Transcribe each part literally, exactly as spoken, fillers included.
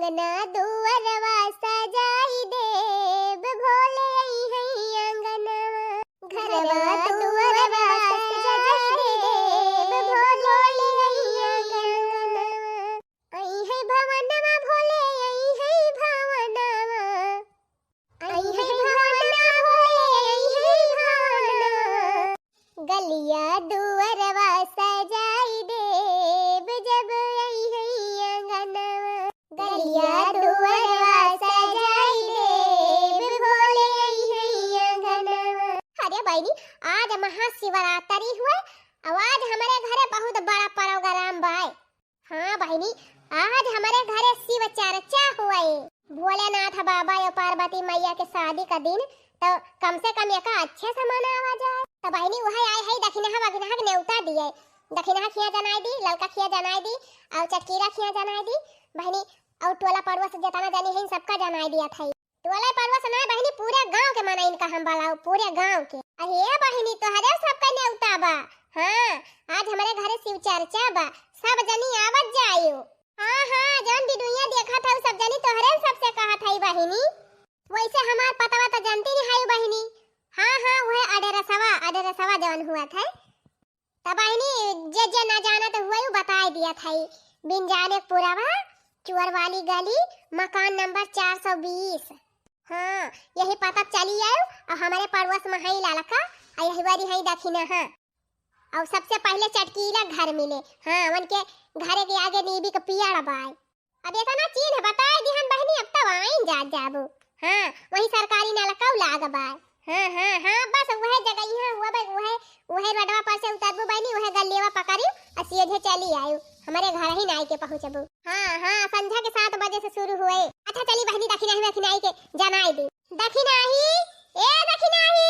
अंगना दुअरवा सजाई देब, भोले अइहैं अंगनवा। घरवा दुअरवा सजाई देब, भोले अइहैं अंगनवा। अइहैं भवनवा भोले, अइहैं भवनवा। अइहैं भवनवा भोले, अइहैं भवनवा। गलिया दुअरवा सजाई देब, जब अइहैं अंगनवा। गलिया दुअरवा सजाई देब, भोले अइहैं अंगनवा। अरे बहिनी, आज महाशिवरात्रि हुए, अउ आज हमरे घरे बहुत बड़ा program बाय। हाँ बहिनी, आज हमरे घरे शिव चर्चा हुए। भोलेनाथ बाबा अउ पार्वती मैया के शादी का दिन, तो कम से कम एका अच्छे से मनावा जाए। तो बहिनी, उहै आए है दखिनहा वखिनहा के नेवता दिए। दखिनहा खिया जनाई दी, ललका खिया जनाई दी, अउ चटकीरा खिया जनाई दी बहिनी। अउ टोला पड़ोस जेतना जनी है, सबका जनाई दिया था। टोला पड़ोस ना बहिनी, पूरे गांव के मनइन का हम बलाऊ, पूरे गांव के। अरे बहिनी, तोहरे सबका नेवता बा। हाँ, आज हमरे घरे शिव चर्चा बा, सब जनी आवत जाइयो। हाँ हाँ, जौन वीडियो देखत हऊ, सब जनी तोहरे सबसे कहत हई बहिनी। वैसे हमार पतवा तो जानती नहीं हई बहिनी। हाँ हाँ, उहै अडेरसवा, अडेरसवा जौन हुआ था। तब बहिनी, जे जे ना जानत हुए, उ बताए दिया था। बिन जाने पुरवा, चुअर वाली गली, मकान नंबर चार सौ बीस। हाँ, यही पता चली आयो। अउ हमरे पड़ोस में हई ललका, अउ यही बारी हई दखिनहा। अउ सबसे पहिले चटकीला घर मिले। हाँ, उनके घरे के आगे नीबी के पियाड़ बाय। अब एतना चीन्ह बताए दिहन बहिनी, अब तब आइन जात जाबो। हाँ, वही सरकारी नलकौ लाग बाय। हाँ, हाँ, हाँ, बस उहै जगहिया हुआ बा, उहै, उहै रोडवा पर से उतरबू बहिनी, उहै गलियवा पकड़ी अउ सीधे चली आयु। हमरे घरहिन आइके पहुँचबू। हाँ, हाँ, संझा के सात बजे से शुरू हुए। अच्छा चली बहिनी, दखिनही वखिनही के जनाई दी। दखिनही, ए दखिनही।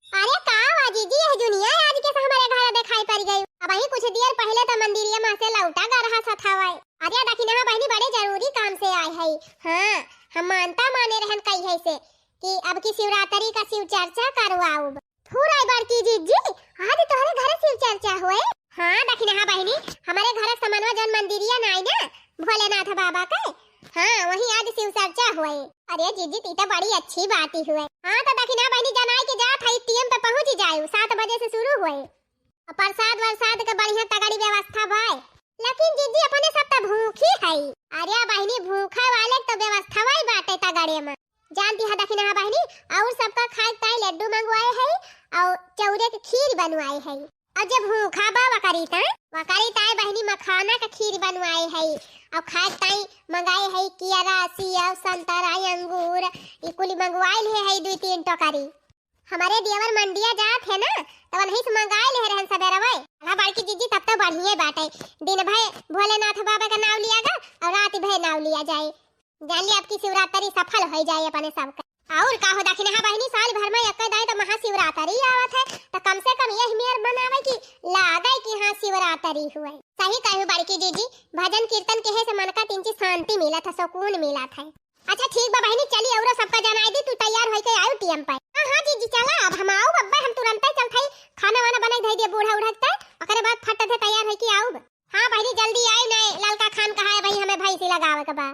अरे का हुआ जीजी, यह जुनिया आज कैसे हमरे घर देखाई पड़ गई? अबहीं कुछ देर पहिले तो मंदिरिया में से लौटा गा रहा सथावाई। अरे दखिनहा बहिनी बड़े जरूरी काम से आए है। हाँ, हम मानता माने रहन कही है से कि अब की शिवरात्रि का शिव चर्चा करवाउब। फुराई बड़की जीजी, आज तोहरे घरे शिव चर्चा हुए? हाँ दखिनहा बहिनी, हमरे घर समनवा जौन मंदिरिया नाई ना, भोलेनाथ बाबा के, हाँ, वहीं आज शिव चर्चा हुए। अरे जीजी, ई तो बड़ी अच्छी बात ही हुए। हाँ, तो दखिनहा बहिनी जनाई के जात है, टीएम पे पहुँच जायु, सात बजे से शुरू हुए। अउ प्रसाद वरसाद के बढ़िया तगड़ी व्यवस्था भाई। लेकिन जीजी, अपने सब तो भूखी है। अरे बहिनी, भूखे वाले के तो व्यवस्था ही बाटे तगड़े में। जानती है दखिनहा बहिनी, और सबका खाए ताई लड्डू मंगवाए है अउ चौरे के खीर बनवाए है। अउ जे भूखा बा वकरी ताई, वकरी ताई बहिनी मखाना के खीर बनवाए है। अउ खाए ताई मंगाए है कियरा, सेव, संतरा, अंगूर, ई कुल मंगवाए ले है दुई तीन टोकरी। हमरे देवर मंडिया जात है ना, तो वहीं से मंगाए ले रहन सबेरवे। अला बड़की जीजी, तब तो बढ़िया बाटे, दिन भर भोलेनाथ बाबा का नाव लिया गा अउ रात भर नाव लिया जाए। जान ली, अब की शिवरात्रि सफल हो जाए अपने सबका। और का हो दखिनहा बहिनी, साल भर में एक दाई तो महाशिवरात्रि आवत है, तो कम से कम यही मेर मनावे की लागे कि हाँ शिवरात्रि हुए। सही कहू बड़की जीजी, भजन कीर्तन केहे से मन का तिंची शांति मिलत है, सुकून मिलत है। अच्छा ठीक बा बहिनी, चली औरो सबका जनाई दी, तू तैयार होई के आयु टीएम पे। हाँ हाँ जीजी चला, अब हम आउब, अब्बे हम तुरंते चलत हई, खाना वाना बनाई धई दिया बूढ़ा उढ़ा के, ओकरे बाद फट से तैयार होई के आउब। हाँ बहिनी, जल्दी आई नहीं, ललका खान कहा है भाई, हमें भैंसी लगावे के बा।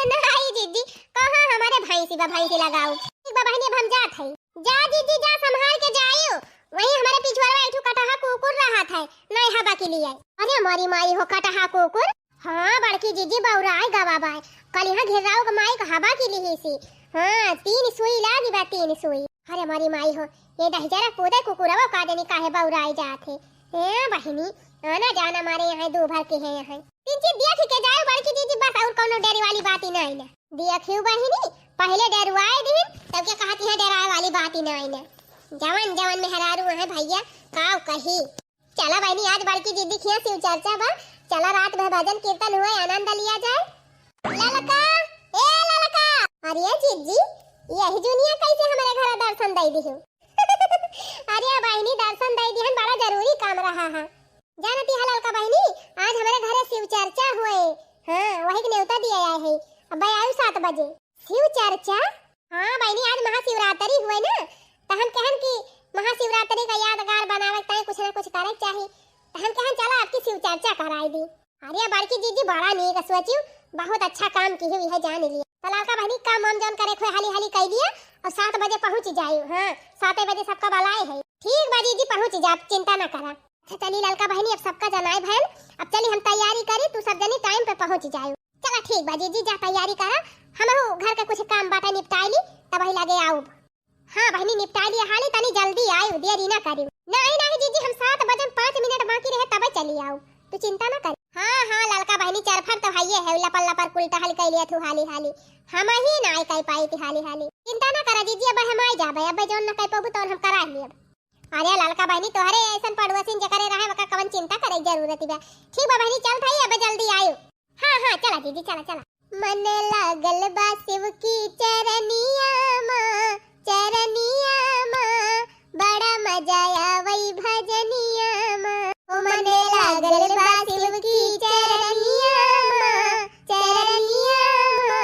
नहीं जीजी, कहाँ हमारे भैंसी बा, भैंसी लगाऊ। ठीक बा बहिनी, अब हम जात हई। जा जीजी जा, संभाल के जाइयो। वहीं हमारे पिछुआरवा एक ठो कटहा कुकुर रहत है, नहीं हवा के लिए। अरे मोरी माई हो, कटहा कुकुर। हाँ बड़की जीजी, बौराई गवा बाय। कल यहाँ घेराव के माई का हवा के लिए सी। हाँ, तीन सुई लागी बा, तीन सुई। अरे मोरी माई हो, ये दहिजरा कूदे कुकुरवा का जानी काहे बौराई जात है। ए बहिनी, आना जाना मारे यहाँ दू भर के है यहाँ। तीन चीज देख के जाओ बड़की जीजी, बस और कौनो डरे वाली बात ही नहीं ना। देखियो बहिनी, पहले डरवाए दिन, तब के कहत यहाँ डराए वाली बात ही नहीं ना। जवन जवन मेहरारू है भैया, काव कही। चला बहिनी, आज बड़की जीजी खिया शिव चर्चा बा, चला रात भर भजन कीर्तन हुए, आनंद लिया जाए। ललका, ए ललका। अरे जीजी, यही जुनिया कैसे हमारे घर दर्शन दे दिहु? अरे बहिनी, दर्शन दे दिहन, बड़ा जरूरी काम रहा है। जानती है ललका बहिनी, आज हमारे घर शिव चर्चा हुए। हाँ, वही के न्योता दिया आए है। अब आयु सात बजे। शिव चर्चा? हाँ बहिनी, आज महाशिवरात्रि हुए ना, तो हम कहन कि महाशिवरात्रि का यादगार बनावे के ताई कुछ ना कुछ करे के चाही। तो हम कहन चला आपकी शिव चर्चा कराई दी। अरे बड़की जीजी, बड़ा नीक सोचिउ, बहुत अच्छा काम किहिउ, इहे जान लिया। तो ललका बहिनी, काम वाम जौन करे खोए हाली हाली कइ लिया और सात बजे पहुँच जाइउ। हाँ, साते बजे सबका बलाए है। ठीक बा जीजी, पहुँच जाब, चिंता ना करा। अच्छा चली ललका बहिनी, अब सबका जनाए भैन, अब चली हम तैयारी करी, तू सब जनी टाइम पे पहुँच जाइउ। चला ठीक बा जीजी, जा तैयारी करा, हमहू घर के कुछ काम बाटे निपटाई ली, तब वही लगे आउब। हाँ बहिनी, निपटाई लिया हाली, तनी जल्दी आइउ, देरी ना करिउ। नहीं नहीं जीजी, हम सात बजन पाँच मिनट बाकी रहे तबे चली आउब, तू चिंता ना कर। हाँ हाँ ललका बहिनी, चरफर तो हइये है, लपर लपर कुल टहल कइ लिया थू हाली हाली, हमही नाहीं कइ पाई थी हाली हाली। चिंता ना करा जीजी, अब हम आई जाबे, अब जौन ना कइ पाबू तौन हम करा लेब। अरे ललका बहिनी, तोहरे ऐसन पड़ोसिन जेकरे रहे, ओका कवन चिंता करे के जरूरत बा। ठीक बा बहिनी, चलत हई, अब जल्दी आइउ। हाँ हाँ, चला जीजी, चला चला। मन लागल बा शिव की चरनिया मा, चरनिया मा, बड़ा मजा आवै भजनिया मा। ओ मन लागल बा शिव की चरनिया मा, चरनिया मा,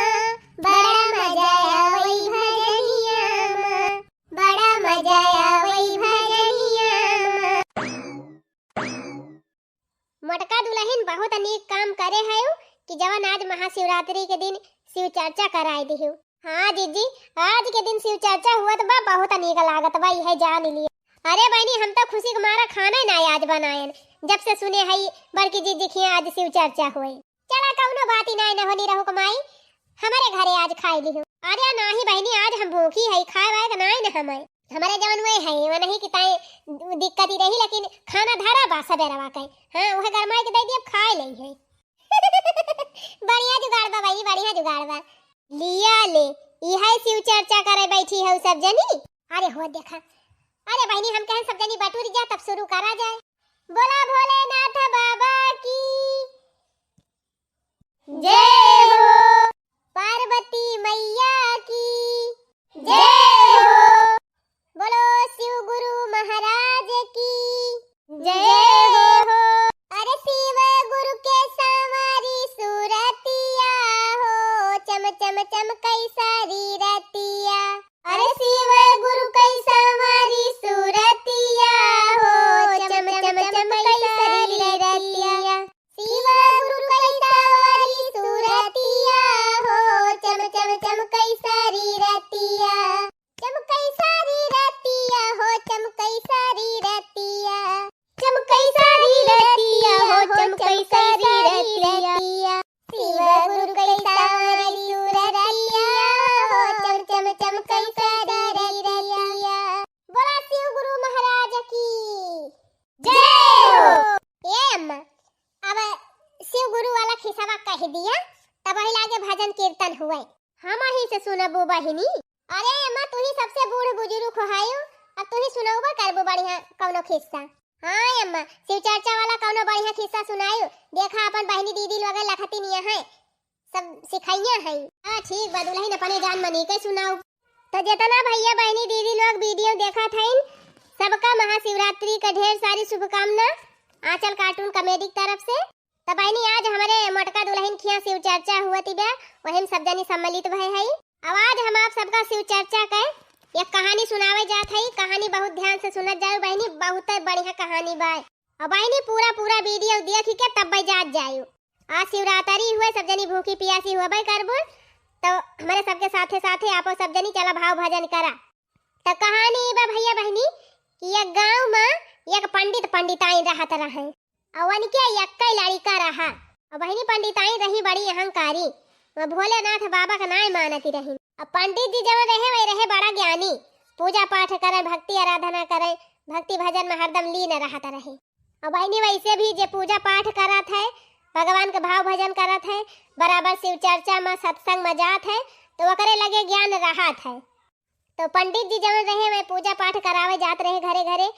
बड़ा मजा आवै भजनिया मा। बड़ा मजा आवै भजनिया मा। मोटका दुलहिन बहुत नीक काम करे हयू कि जवन आज महाशिवरात्रि के दिन शिव चर्चा कराए दिहू। हाँ जीजी, आज के दिन शिव चर्चा हुअत बा, बहुत नीक लागत बा, इहे जान लिए। अरे बहिनी, हम तो खुशी के मारा खाना ही ना आज बनायन, जब से सुने हई बड़की जीजी खिया आज शिव चर्चा होए। चला, कउनो बात ही नाई न होनी रहू कमाई, हमरे घरे आज खाई लिहू। अरे नाही बहिनी, आज हम भूखी हई, खाए वाए के नाई न हमें। हमरे जवन वे है, वो नहीं कि ताई दिक्कत ही रही, लेकिन खाना धरा बा सबेरवा के। हाँ, उहे गरमाई के दे दिए, अब खाए ले है। बढ़िया जुगाड़ बा बहिनी, बढ़िया जुगाड़ बा। लिया ले, इहे शिव चर्चा करे बैठी है सब जनी। अरे हो देखा, अरे बहिनी, हम कहें सब जनी बटुरी जा, तब शुरू करा जाए। बोला भोलेनाथ बाबा की जय हो। पार्वती मैया की जय हो। बोलो शिव गुरु महाराज की जय हो। अरे शिव गुरु के सांवरी सूरतिया हो, चम चम चम कैसरी रतिया। अरे शिव गुरु कैसरी सूरतिया हो, चम चम चम कैसरी रतिया। शिव गुरु कैसरी सूरतिया हो, चम चम चम कैसरी रतिया। चम कैसरी रतिया हो, चम कैसरी रतिया। चम कैसरी रतिया हो, चम कैसरी रतिया। शिव गुरु कैसरी सूरतिया हो, चम चम चम कैसरी रतिया। बोला शिव गुरु महाराज की जय हो। ए अम्मा, अब शिव गुरु वाला खिस्सा कह दिया, तब वही लागे भजन कीर्तन हुए। हम ही से सुनबू बहिनी। अरे अम्मा, तू ही सबसे बूढ़ बुजुर्ग हो हायू, अब तू ही सुनौबा करबू बढ़िया कौनो खिस्सा। हाँ अम्मा, शिव चर्चा वाला कौनो बढ़िया खिस्सा सुनायू। देखा अपन बहिनी दीदी लोग लखती निया है, सब सिखाइया है। हाँ ठीक बा दुलहिन, अपने जान मनी के सुनाऊ। तो जितना भैया बहिनी दीदी लोग वीडियो देखत हईन, सबका महाशिवरात्रि का ढेर सारी शुभकामना आंचल कार्टून कॉमेडी की तरफ से। तो बहिनी, आज हमरे मोटका दुलहिन खिया शिव चर्चा हुअत बा, वही में सब जनी सम्मिलित भए हई। अब आज हम आप सबका शिव चर्चा के एक कहानी सुनावे जात हई। कहानी बहुत ध्यान से सुनत जाओ बहिनी, बहुत बढ़िया कहानी बा। और बहिनी, पूरा पूरा वीडियो देख के तब जात जाओ। आज शिवरात्रि हुए, सब जनी भूखी पियासी हुए करबो, तो हमारे सबके साथे साथे आपो सब जनी चला भाव भजन करा। तो कहानी बा भैया बहिनी कि एक गांव में एक पंडित पंडिताइन रहत रहे। और उनके एक्कै लड़िका रहा। और बहिनी पंडिताइन रही बड़ी अहंकारी, वह भोलेनाथ बाबा का नाय मानती रही। अब पंडित जी जवन रहे, वही रहे बड़ा ज्ञानी, पूजा पाठ करे, भक्ति आराधना करे, भक्ति भजन में हरदम लीन रहत रहे। और बहिनी वैसे भी जे पूजा पाठ करत है, भगवान के भाव भजन करत है, बराबर शिव चर्चा में सत्संग में जात है, तो ओकरे लगे ज्ञान रहत है। तो पंडित जी जवन रहे, वह पूजा पाठ करावे जात रहे घरे घरे,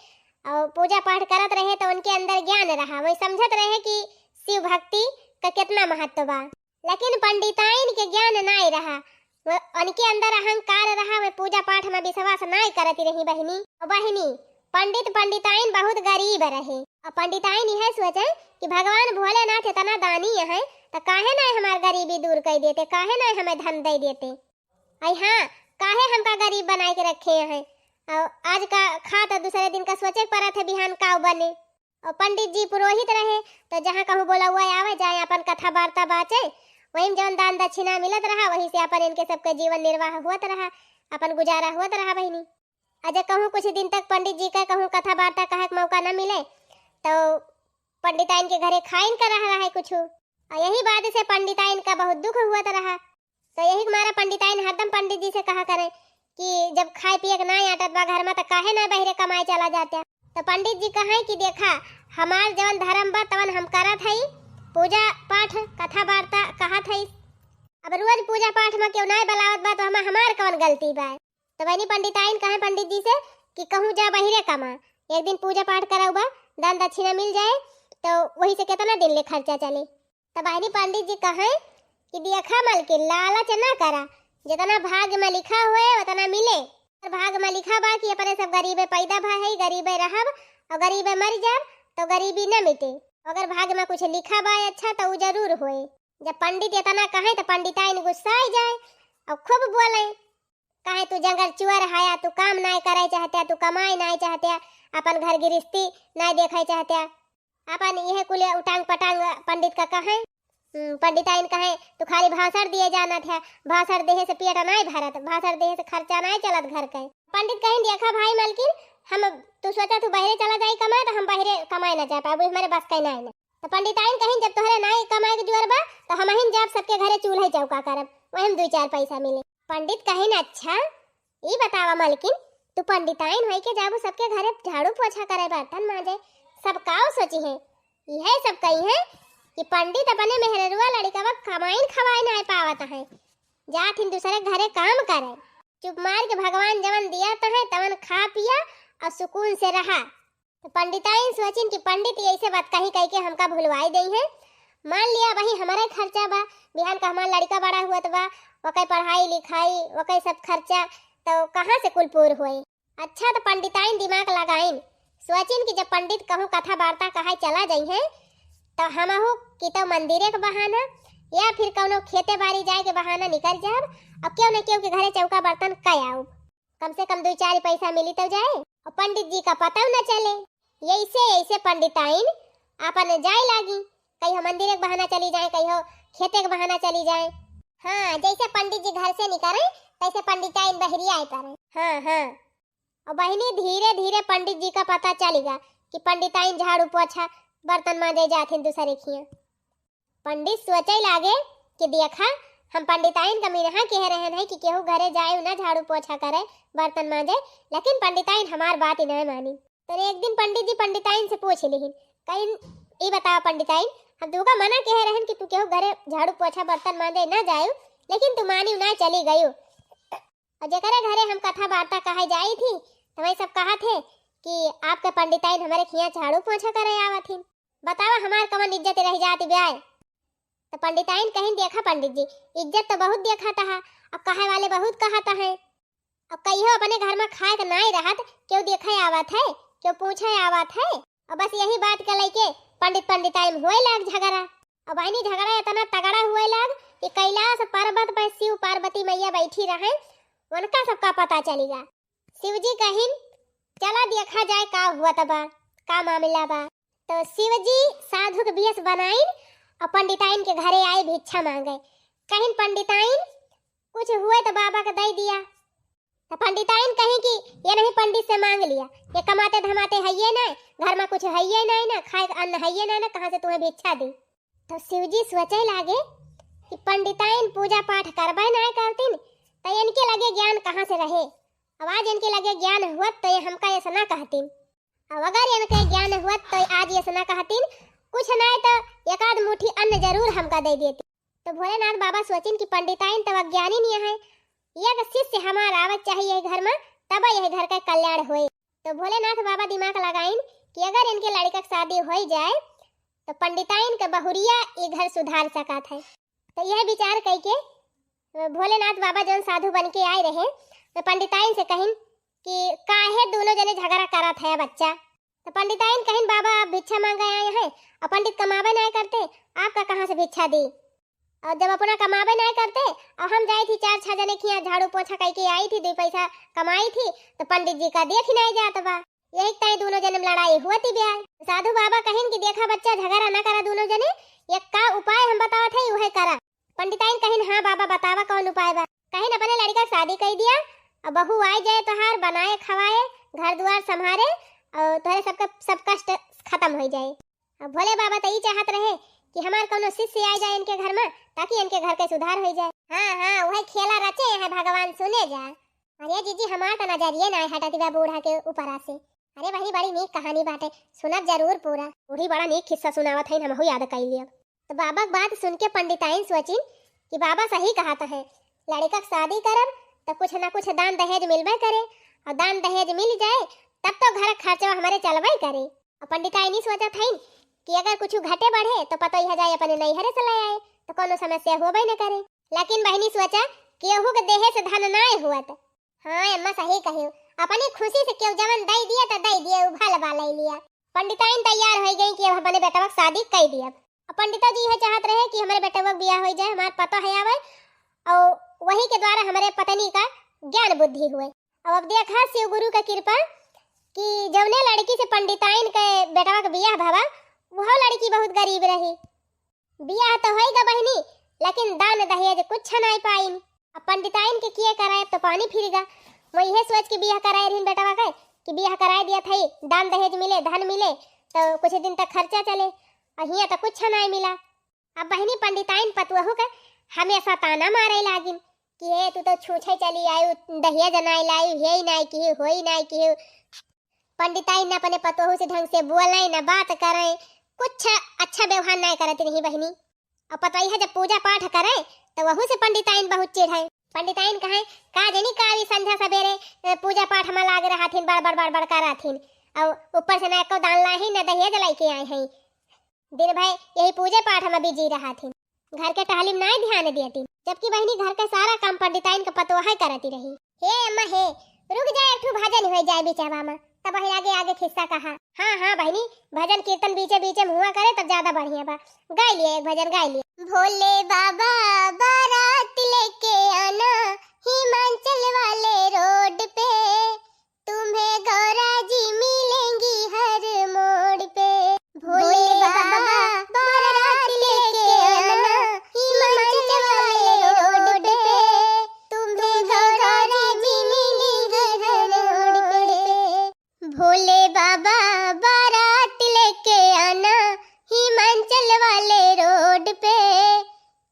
और पूजा पाठ करत रहे, तो उनके अंदर ज्ञान रहा, वही समझत रहे कि शिव भक्ति का कितना महत्व बा। लेकिन पंडिताइन के ज्ञान नाय रहा, वह उनके अंदर अहंकार रहा, वह पूजा पाठ में विश्वास नाय करती रही बहिनी। और बहिनी, पंडित पंडिताइन बहुत गरीब रहे, और पंडिताइन यह सोचे कि भगवान भोलेनाथ इतना दानी है, तो काहे नाय हमार गरीबी दूर कर देते, काहे नाय हमें धन दे देते। आई हाँ, काहे हमका गरीब बनाए के रखे हैं? और आज का खा तो दूसरे दिन का सोचे के पड़त है बिहान का बने। और पंडित जी पुरोहित रहे, तो जहाँ कहूँ बोलौआ आवे, जाए अपन कथा वार्ता बाचे, वहीं में जौन दान दक्षिणा मिलत रहा, वहीं से अपन इनके सबके जीवन निर्वाह होत रहा, अपन गुजारा होत रहा बहिनी। और जब कहूँ कुछ दिन तक पंडित जी का कहूँ कथा वार्ता कहे के मौका न मिले, तो पंडिताइन के घरे खाइन का रहा रहे कुछ। और यही बात से पंडिताइन का बहुत दुख हुआ तो रहा। तो यही के मारा पंडिताइन हरदम पंडित जी से कहा करे कि जब खाए पिए के ना आटत बा घर में, तो काहे ना बहिरे कमाए चला जाते। तो पंडित जी कहे कि देखा, हमार जवन धर्म बा तवन हम करत हई, पूजा पाठ, कथा वार्ता कहत हई। अब रोज पूजा पाठ में केहू ना बलावत बा, तो हम, हमार कवन गलती बा? तो बहिनी पंडिताइन कहे पंडित जी से कि कहूँ जा बहिरे कमा, एक दिन पूजा पाठ करौबा, दान दक्षिणा मिल जाए, तो वही से कितना दिन ले खर्चा चले। तो बहिनी पंडित जी कहे कि देखा मलकिन, लालच ना करा, जितना भाग्य में लिखा हुए उतना मिले। और भाग्य में लिखा बा कि अपने सब गरीबे पैदा भा है, गरीबे रहब और गरीबे मर जाब, तो गरीबी न मिटे। अगर भाग्य में कुछ लिखा बा अच्छा, तो उ जरूर होए। जब पंडित इतना कहे, तो पंडिताइन गुस्सा आ जाए और खूब बोले, "काहे तू जंगल चुअर हया, तू काम नाय करे चाहत्या, तू कमाए नाय चाहत्या, अपन घर गृहस्थी नाय देखे चाहत्या।" अपन इहे कुल उटांग पटांग पंडित का कहे। हम्म, पंडिताइन कहे, "तू खाली भाषण दिए जानत है, भाषण देहे से पेट नाय भरत, भाषण देहे से खर्चा नाय चलत घर के।" पंडित कहिन, "देखा भाई मलकिन, हम, तू सोचा तू बहरे चला जाई कमाए, तो हम बहरे कमाए ना जा पाए, हमारे बस के नाय ना।" तो पंडिताइन कहिन, "जब तोहरे नाय कमाए के जुअर बा, तो हम हिन जाब सबके घरे चूल्हे चौका करब, वही में दुई चार पैसा मिले।" पंडित कहिन, "अच्छा, ई बतावा मलकिन, तू पंडिताइन होई के जाबू सबके घरे झाड़ू पोछा करे, बर्तन माजे, सब काव सोची है?" यह सब कही है कि पंडित अपने मेहररुआ लड़िकवा कमाइन खवाए नाय पावत है, जात हिन दूसरे घरे काम करे। चुप मार के भगवान जवन दिया तहे तवन खा पिया और सुकून से रहा। तो पंडिताइन सोचिन कि पंडित ऐसे बात कही कही के हमका भुलवाई देई है। मान लिया वही हमारा खर्चा बा, बिहान का हमार लड़िका बड़ा हुआ तो बा, ओके पढ़ाई लिखाई, ओके सब खर्चा, तो कहाँ से कुल पूर होए? अच्छा, तो पंडिताइन दिमाग लगाइन, सोचिन कि जब पंडित कहूँ कथा वार्ता कहाए चला जाई है, तो हमहू कि तो मंदिरे के बहाना या फिर कौनो खेते बाड़ी जाए के बहाना निकल जाब, और केहू न केहू के घरे चौका बर्तन कइ आउब। कम से कम दुई चार पैसा मिली तो जाए, और पंडित जी का पता न चले। ऐसे ऐसे पंडिताइन अपन जाए लागी, कहियो मंदिर के बहाना चली जाए, कहियो खेते के बहाना चली जाए। हाँ, जैसे पंडित जी घर से निकले, तैसे पंडिताइन बहरी आए पड़े। हाँ, हाँ। और बहिनी, धीरे धीरे पंडित जी का पता चलिगा कि पंडिताइन झाड़ू पोछा बर्तन माजे जाथिन दूसरे खिया। पंडित सोचे लागे कि देखा, हम पंडिताइन का मिनहा कह रहन है कि केहू घरे जाए ना झाड़ू पोछा करे, बर्तन माजे, लेकिन पंडिताइन हमार बात ही नहीं मानी। तो एक दिन पंडित जी पंडिताइन से पूछ लिहिन, कहिन, "ई बतावा पंडिताइन, हम तुमका मना कह रहन कि तू केहू घरे झाड़ू पोछा बर्तन माजे ना जाए, लेकिन तू मानी ना चली गयू।" और जेकरे घरे हम कथा वार्ता कहे जाई थी, तो वही सब कहा थे कि आपके पंडिताइन हमारे खिया झाड़ू पोछा करे आवत ही। बतावा हमार कवन इज्जत रह जाती ब्याय। तो पंडिताइन कहिन, "देखा पंडित जी, इज्जत तो बहुत देखा तहा, अब कहे वाले बहुत कहत हैं। अब कहियो अपने घर में खाए के नाई रहत, केहू देखे आवत है, केहू पूछे आवत है?" और बस यही बात के लेके पंडित पंडिताइन में हुए लाग झगड़ा। अब बहिनी, झगड़ा इतना तगड़ा हुए लाग कि कैलाश पर्वत पर शिव पार्वती मैया बैठी रहे, उनका सबका पता चलिगा। शिव जी कहिन, "चला देखा जाए का हुआ बा, का मामला बा।" तो शिव जी साधु के वेश बनाइन और पंडिताइन के घरे आए भिक्षा मांगे। कहिन, "पंडिताइन, कुछ हुए तो बाबा के दे दिया।" तो पंडिताइन कही कि "ये नहीं पंडित से मांग लिया, ये कमाते धमाते है ये ना, घर में कुछ है ये ना, ना खाए के अन्न है ये ना, ना कहाँ से तुम्हें भिक्षा दी।" तो शिव जी सोचे लागे कि पंडिताइन पूजा पाठ करबे ना करतीन, तो इनके लगे ज्ञान कहाँ से रहे? अब आज इनके लगे ज्ञान हुआ तो ये हमका ऐसा ना कहतीन। अब अगर इनके ज्ञान हुआ तो आज ऐसा ना कहतीन, कुछ ना तो एक आध मुट्ठी अन्न जरूर हमका दे देती। तो भोलेनाथ बाबा सोचिन कि पंडिताइन तब अज्ञानी नहीं है, एक शिष्य हमार आवक चाहिए यही घर में, तब यही घर का कल्याण होए। तो भोलेनाथ बाबा दिमाग लगाइन कि अगर इनके लड़का के शादी हो जाए, तो पंडिताइन के बहुरिया ये घर सुधार सकत है। तो यह विचार कई के भोलेनाथ बाबा जौन साधु बन के आए रहे, तो पंडिताइन से कहिन कि "काहे दोनों जने झगड़ा करत है बच्चा?" तो पंडिताइन कहिन, "बाबा, आप भिक्षा मांगे आए हैं और पंडित कमावे ना करते, आपका कहाँ से भिक्षा दी? और जब अपना कमावे ना करते और हम जाई थी चार छह जने के यहाँ झाड़ू पोछा कई के आई थी, दो पैसा कमाई थी, तो पंडित जी का देख ही नहीं जात बा।" यही ताई दूनो जने में लड़ाई हुआ थी ब्याह। साधु बाबा कहिन कि देखा बच्चा, झगड़ा ना करा दूनो जने, एक का उपाय हम बतावत है, उहे करा। पंडिताइन कहिन, हाँ बाबा, बतावा कौन उपाय बा। कहिन अपने लड़का के शादी कई दिया, अब बहू आए जाए तोहार, बनाए खवाए, घर दुआर संभारे, और तोहरे सबका सब कष्ट खत्म हो जाए। अब भोले बाबा तो ई चाहत रहे कि हमार कौनो शिष्य आ जाए इनके घर में, ताकि इनके घर के सुधार हो जाए। हाँ हाँ, वही खेला रचे हैं भगवान, सुने जा। अरे जीजी, हमार तो नजरिए ना हटत बा बूढ़ा के ऊपर से। अरे बहिनी, बड़ी नीक कहानी बाटे, सुनब जरूर पूरा। बूढ़ी बड़ा नीक किस्सा सुनावत है, हमहू याद कई लियब। तो बाबा के बात सुन के पंडिताइन सोचिन कि बाबा सही कहत है, लड़का के शादी करब तो कुछ ना कुछ दान दहेज मिलबे करे, और दान दहेज मिल जाए तब तो घर खर्चवा हमारे चलबे करे। और पंडिताइन ई सोचत हईन कि अगर कुछ घटे बढ़े तो पतोहिया जाए अपने नैहरे से ले आए, तो कोनो समस्या होबे न करे। लेकिन बहिनी सोचा, केहू के देहे से धन नाय हुअत। हाँ अम्मा, सही कहियो, अपनी खुशी से केहू जवन दई दिए तो दई दिए, उ भल बा ले लिया। पंडिताइन तैयार हो गई कि अब अपने बेटवा के शादी कई दियब। अब पंडिता जी यह चाहत रहे कि हमारे बेटवा के बियाह हो जाए, हमार पतोह आवे, और वही के द्वारा हमारे पत्नी का ज्ञान बुद्धि हुए। अब अब देखा शिव गुरु का कृपा कि जौने लड़की से पंडिताइन के बेटवा के बियाह भवा, वह लड़की बहुत गरीब रही। बियाह तो होइगा बहिनी, लेकिन दान दहेज कुछ नाय पाइन। अब पंडिताइन के किए कराए तो पानी फिरिगा। मैं इहे सोच के बियाह कराए रहीन बेटवा के कि बियाह कराए दिया थई, दान दहेज मिले, धन मिले, तो कुछ दिन तक खर्चा चले। और हियाँ तो कुछ नाय मिला। अब बहिनी पंडिताइन पतुअहू के हमेशा ताना मारे लागिन कि "ए, तू तो छूछे चली आयु, दहेज नाय लायु, हे नाय किहु, होई नाय किहु।" पंडिताइन न अपने पतोहू से ढंग से बोले, न बात करे, कुछ अच्छा व्यवहार नाय करत रही बहिनी। और पतोहिया जब पूजा पाठ करे तो वहू से पंडिताइन बहुत चिढ़े। पंडिताइन कहे, "का जनी का ई संझा सबेरे, ए, पूजा पाठ में लाग रहथिन, बड़ बड़ बड़ बड़ करथिन, और ऊपर से न एको दान लाही, न दहेज लेके आए हैं, दिन भर यही पूजे पाठ में बिजी रहथिन।" घर के टहली में नाय ध्यान देती, जबकि बहिनी घर के सारा काम पंडिताइन के पतोहे करती रही। हे अम्मा हे, रुक जाए, एक ठो भजन हो जाए बीचवा में, तब वही आगे आगे खिस्सा कहा। हाँ हाँ बहिनी, भजन कीर्तन बीचे बीचे में हुआ करे तब ज्यादा बढ़िया बा। गाय लिए एक भजन, गाय लिए। भोले बाबा बारात लेके आना हिमाचल वाले रोड पे, तुम्हें गौरा जी मिलेंगी हर मोड़ पे। भोले बाबा बारात लेके आना हिमाचल वाले रोड पे, तुम्हें गौरा जी मिलेंगी हर मोड़ पे। भोले बाबा बारात लेके आना हिमाचल वाले रोड पे,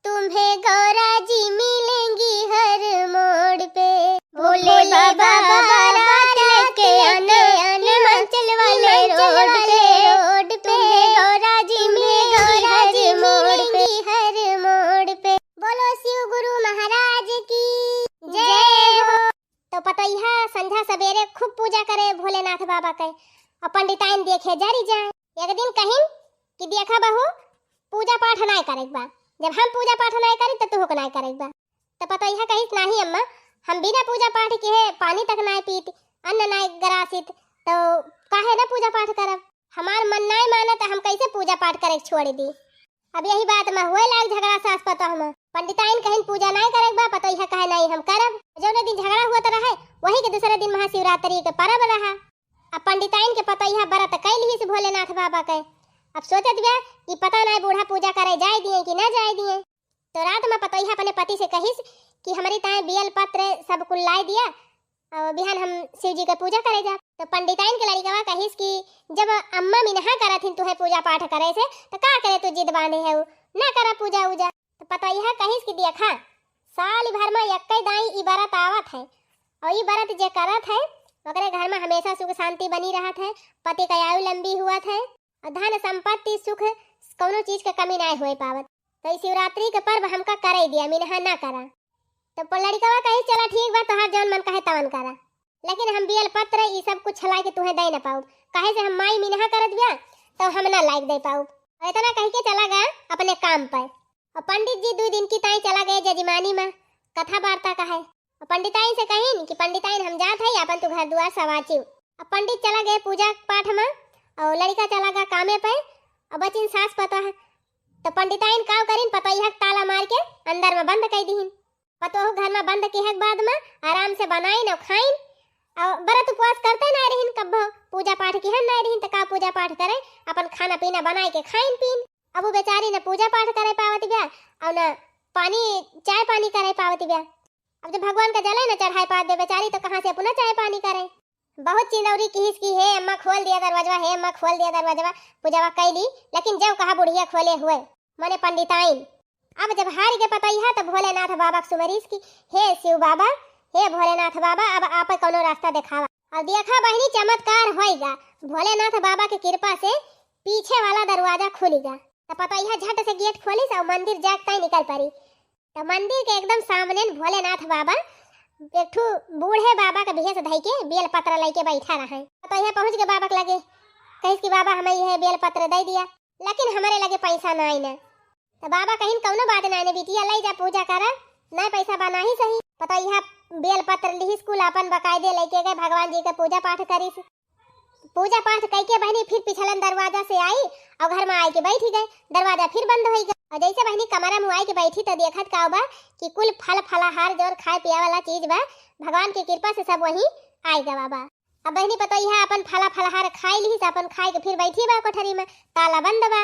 तुम्हें गौरा जी मिलेंगी हर मोड़ पे। भोले बाबा बारात लेके आना हिमाचल वाले रोड पे, तुम्हें गौरा जी मिलेंगी हर मोड़ पे। बोलो शिव गुरु महाराज की जय हो। तो पतोहिया संझा सबेरे खूब पूजा करे भोलेनाथ बाबा के, और पंडिताइन देखे जरी जाए। एक दिन कहिन कि "देखा बहू, पूजा पाठ नाय करे के बा, जब हम पूजा पाठ नाय करी तो तुहू के नाय करे के बा।" तो पतोहिया कहिस, "नाही अम्मा, हम बिना पूजा पाठ किहे पानी तक नाय पीत, अन्न नाय ग्रासित, तो काहे ना पूजा पाठ करब? हमार मन नाय मानत, हम कैसे पूजा पाठ करे के छोड़ दी?" अब यही बात में हुए लाग झगड़ा सास पतोह में। पंडिताइन कहिन, "पूजा नाय करे के बा।" पतोहिया कहे, "नहीं, हम करब।" जौने दिन झगड़ा हुआ तो रहे, वही के दूसरे दिन महाशिवरात्रि के परब रहा। अब पंडिताइन के पतोहिया व्रत कैल ही से भोलेनाथ बाबा के। अब सोचत बिया कि पता नाय बूढ़ा पूजा करे जाए दिए कि ना जाए दिए। तो रात में पतोहिया अपने पति से कहिस कि "हमरी ताए बेल पत्र सब कुल लाए दिया, और बिहान हम शिव जी के पूजा करे जाब।" तो पंडिताइन के लड़िकवा कहिस कि "जब अम्मा मिनहा करत हिन तुहे पूजा पाठ करे से, तो का करे तू जिद बांधे है, ना करा पूजा उजा।" तो पतोहिया कहिस कि "देखा, साल भर में एक्के दाई ई व्रत आवत है, और ई व्रत जे करत है, ओकरे घर में हमेशा सुख शांति बनी रहत है, पति का आयु लंबी हुअत है, और धन संपत्ति सुख कौनो चीज के कमी नाय होए पावत। तो ई शिवरात्रि के पर्व हमका करे दिया, मिनहा ना करा।" तो प-, लड़िकवा कहिस, "चला ठीक बा, तोहार जौन मन कहे तवन करा, लेकिन हम बेल पत्र ई सब कुछ छलाए के तुहे दे न पाउब, काहे से हम माई मिनहा करत बिया, तो हम ना लायक दे पाउब।" और इतना कह के चला गया अपने काम पर। और पंडित जी दो दिन की ताई चला गए जजमानी में कथा वार्ता कहे। और पंडिताइन से कहिन कि "पंडिताइन, हम जात है, अपन तू घर दुआर सवाचिव।" अब पंडित चला गए पूजा पाठ में, और लड़िका चला गया कामे पे, और बचिन सास पतोह। तो पंडिताइन काव करिन, पतोहिया के ताला मार के अंदर में बंद कर दीहिन। पतोह घर में बंद किहे के बाद में आराम से बनाइन और खाइन, अब व्रत उपवास करते नाहीं रहिन, कब्बो पूजा पाठ किहन नाहीं रहिन, त का पूजा पाठ करे, अपन खाना पीना बनाए के खाइन पीन। अब उ बेचारी न पूजा पाठ करे पावत बिया, अउर न पानी, चाय पानी करे पावत बिया। अब जब भगवान का जले न चढ़ाए पावत बिया बेचारी, तो कहाँ से अपना चाय पानी करे? बहुत चिंदौरी किहिस कि हे अम्मा खोल दिया दरवाजवा, हे अम्मा खोल दिया दरवाजवा, पूजवा कैली, लेकिन जब कहा बुढ़िया खोले हुए, मने पंडिताइन। अब जब हार के पतैया त भोलेनाथ बाबा के सुमरिस कि हे शिव बाबा, हे भोलेनाथ बाबा, अब आप कौनो रास्ता देखावा। अब देखा बहिनी चमत्कार होइगा, भोलेनाथ बाबा के कृपा से पीछे वाला दरवाजा खुलिगा। त पतैया झट से गेट खोलिस अउर मंदिर जाके ताई निकल पड़ी। त मंदिर के एकदम सामने भोलेनाथ बाबा एक ठू बूढ़े बाबा के भेष धई के बेल पत्र लइके बैठा रहे। त यहाँ पहुँच के बाबा के लगे कहिस कि बाबा हमें यह बेल पत्र दे दिया, लेकिन हमारे लगे पैसा नाई न। त बाबा कहिन कौनो बात नाई न बिटिया, ले जा पूजा करा, नाई पैसा बा नाहीं सही। पतैया बेल पत्र लिहिस कुल अपन बकायदे लइके गए, भगवान जी के पूजा पाठ करिस। पूजा पाठ कइके बहिनी फिर पिछलन दरवाजा से आई अउर घर में आइके बैठी गए। दरवाजा फिर बंद होई गए अउर जैसे बहिनी कमरा में आइके बैठी त देखत का बा कि कुल फल फलाहार जौन खाए पिए वाला चीज बा, भगवान के कृपा से सब वहीं आइ गवा बा। अब बहिनी पतोहिया अपन फला फलाहार खाई लिहिस, अपन खाए के फिर बैठी बा कोठरी में, ताला बंद बा।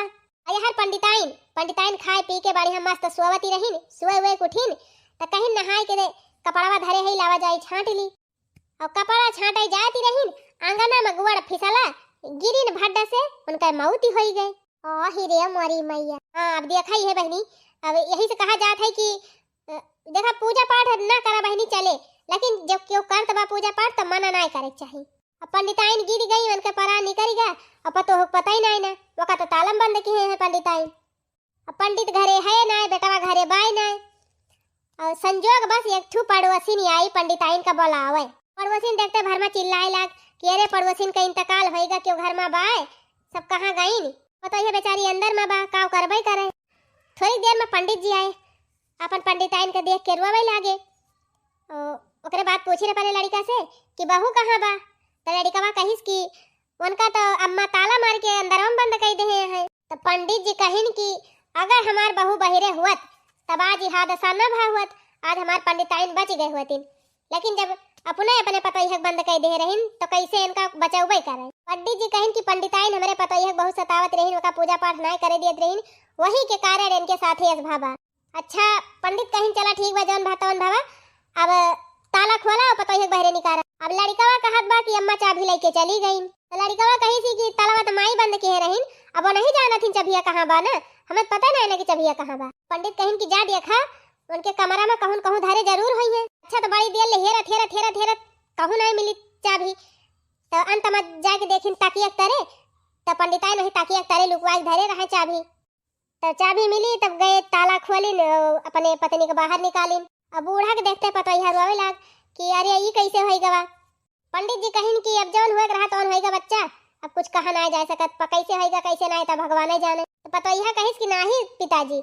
अउर यहर पंडिताइन, पंडिताइन खाए पी के बढ़िया मस्त सोवती रहिन, सोए हुए उठिन त कहिन नहाए के दे कपड़वा धरे है, लावा जाई छांट ली। अउर कपड़ा छांटे जाती रहिन, आंगना में गोड़ फिसला, गिरिन भड्ड से उनका मौत ही होई गए। ओ ही रे मोरी मैया। हाँ, अब देखा ही है बहिनी, अब यही से कहा जात है कि, अ, देखा पूजा पाठ ना करा बहिनी चले, लेकिन जब केहू करत बा पूजा पाठ त मना नाय करे के चाही। अब पंडिताइन गिर गई, उनके परान निकल गया, अब पतोह के पता ही नाय ना, ओका तो तालम बंद किहे हैं पंडिताइन। अब पंडित घरे है नाय, बेटवा घरे बाय नाय। अउर संजोग बस एक ठू पड़ोसिन आई पंडिताइन का बोलावे। पड़ोसिन देखते भर में चिल्लाए लाग कि अरे पड़ोसिन का इंतकाल होइगा, केहू घर में बाय, सब कहाँ गइन? पतोहिया बेचारी अंदर में बा, काव करबे करे। थोड़ी देर में पंडित जी आए, अपन पंडिताइन के देख के रोवे लागे। ओ, ओकरे बाद पूछी रहे पहले लड़िका से कि बहू कहाँ बा? त लड़िकवा कहिस कि उनका तो अम्मा ताला मार के अंदरवा में बंद कई देहे हैं। त पंडित जी कहिन कि अगर हमार बहू बहिरे हुअत, तब आज ई हादसा न भा हुअत, आज हमार पंडिताइन बच गए हुअतिन। लेकिन जब अपने अपने पतोहिया के बंद कई देहे रहिन, तो कैसे इनका बचौबे करे? पंडित जी कहिन कि पंडिताइन हमरे पतोहिया के बहुत सतावत रहिन, ओका पूजा पाठ नाय करे दियत रहिन, वही के कारण इनके साथे अस भा बा। अच्छा, पंडित कहिन, "चला ठीक बा, जौन भा तौन भवा, अब ताला खोला अउर पतोहिया के बहरे निकारा।" अब लड़िकवा कहत बा कि अम्मा चाभी लइके चली गइन। त लड़िकवा कहिस कि तालवा त माई बंद किहे रहिन, अब वो नहीं जानत हिन चभिया कहाँ बा ना, हमें पता नहीं ना कि चभिया कहाँ बा। पंडित कहिन कि जा देखा, उनके कमरा में कहूँ कहूँ धरे जरूर होई है। अच्छा, त बड़ी देर ले हेरत, हेरत, हेरत, हेरत, कहूँ नहीं मिली चाभी। त अंत में जाके देखिन तकिया के तरे, त पंडिताइन वही तकिया के तरे लुकवाए के धरे रहे चाभी। तब चाबी मिली, तब गए ताला खोलिन, अ, अपने पत्नी के बाहर निकालिन। अब बूढ़ा के देखते पतोहिया रोवे लाग कि अरे ई कैसे होई गवा। पंडित जी कहिन कि अब जौन होए के रहा तौन होई गा बच्चा, अब कुछ कहा ना जाए सकत, प-, कैसे होई गा कैसे ना, तब भगवान ही जाने। तो पतोहिया कहिस कि नाही पिताजी,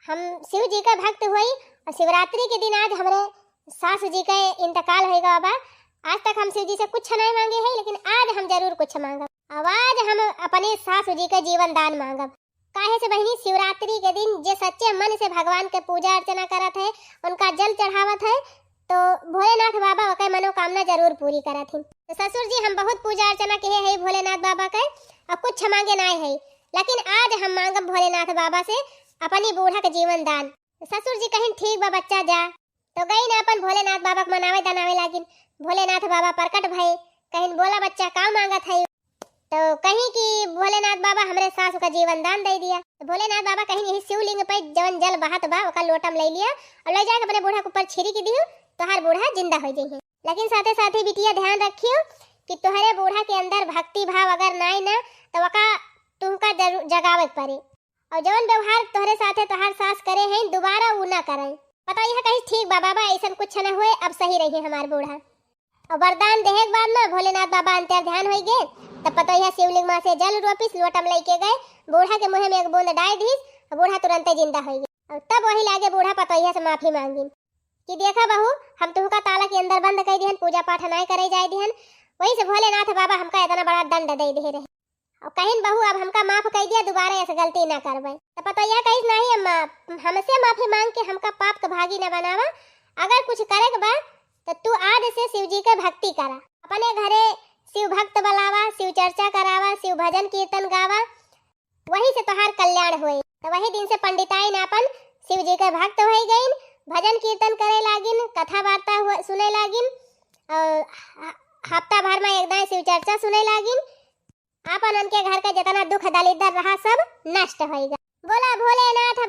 हम शिव जी के भक्त होई और शिवरात्रि के दिन आज हमरे सासू जी के इंतकाल होई गवा बा। आज तक हम शिव जी से कुछ नहीं मांगे हैं, लेकिन आज हम जरूर कुछ मांगब। अब आज हम अपने सासू जी के जीवन दान मांगब। काहे से बहिनी, शिवरात्रि के दिन जे सच्चे मन से भगवान के पूजा अर्चना करत है, उनका जल चढ़ावत है, तो भोलेनाथ बाबा ओकर मनोकामना जरूर पूरी करत हिन। तो ससुर जी, हम बहुत पूजा अर्चना किहे है भोलेनाथ बाबा के, और कुछ मांगे नाय है, लेकिन आज हम मांगब भोलेनाथ बाबा से अपनी बूढ़ा के जीवन दान। तो ससुर जी कहिन, "ठीक बा बच्चा, जा।" तो गई ना अपन भोलेनाथ बाबा के मनावे दनावे लागिन। भोलेनाथ बाबा प्रकट भए, कहिन, "बोला बच्चा, का मांगत है?" तो कहीं कि भोलेनाथ बाबा हमरे सास का जीवन दान दे दिया। तो भोलेनाथ बाबा कहीं यही शिवलिंग पे जवन जल बहत बा ओका लोटा में ले लिया और ले जाके अपने बूढ़ा के ऊपर छिड़क दियो, तोहार बूढ़ा जिंदा हो जाइए। लेकिन साथे साथे बिटिया ध्यान रखियो कि तोहरे बूढ़ा के अंदर भक्ति भाव अगर नाई ना तो ओका तुमका जरू-, जगावे के पड़े। और जवन व्यवहार तोहरे साथे तोहार सास करे हैं दोबारा उ ना करे। पतोहिया कहिस, "ठीक बा बाबा, ऐसन कुछ न हुए, अब सही रही हमार बूढ़ा।" और वरदान देहे के बाद ना भोलेनाथ बाबा अंतर ध्यान होई गए। तब पतोहिया शिवलिंग में से जल रोपिस, लोटा में लेके गए, बूढ़ा के मुंह में एक बूंद डाल दीस और बूढ़ा तुरंते जिंदा हो गए। और तब वही लागे बूढ़ा पतोहिया से माफी मांगिन कि, "देखा बहू, हम तुमका ताला के अंदर बंद कर दिहन, पूजा पाठ नाय करे जाए दिहन, वही से भोलेनाथ बाबा हमका इतना बड़ा दंड दे दे रहे।" और कहिन, "बहू, अब हमका माफ कर दिया, दोबारा ऐसे गलती ना करबे।" तो पतोहिया कहिस, "नहीं अम्मा, हमसे माफी मांग के हमका पाप के भागी ना बनावा, अगर कुछ करे के बा तो तू आज से शिव जी के भक्ति करा, अपने घरे शिव भक्त बुलावा, शिव चर्चा करावा, शिव भजन कीर्तन गावा, वही से तोहार कल्याण होई। तो वही दिन से पंडिताइन आपन शिव जी के भक्त होई गईन, भजन कीर्तन करे लागिन, कथा वार्ता हुआ, सुने लागिन, और ह-, हफ्ता भर में एक दाएं शिव चर्चा सुने लागिन। आपन उनके घर का जितना दुख दलिद्दर रहा, सब नष्ट होई गए। बोला भोलेनाथ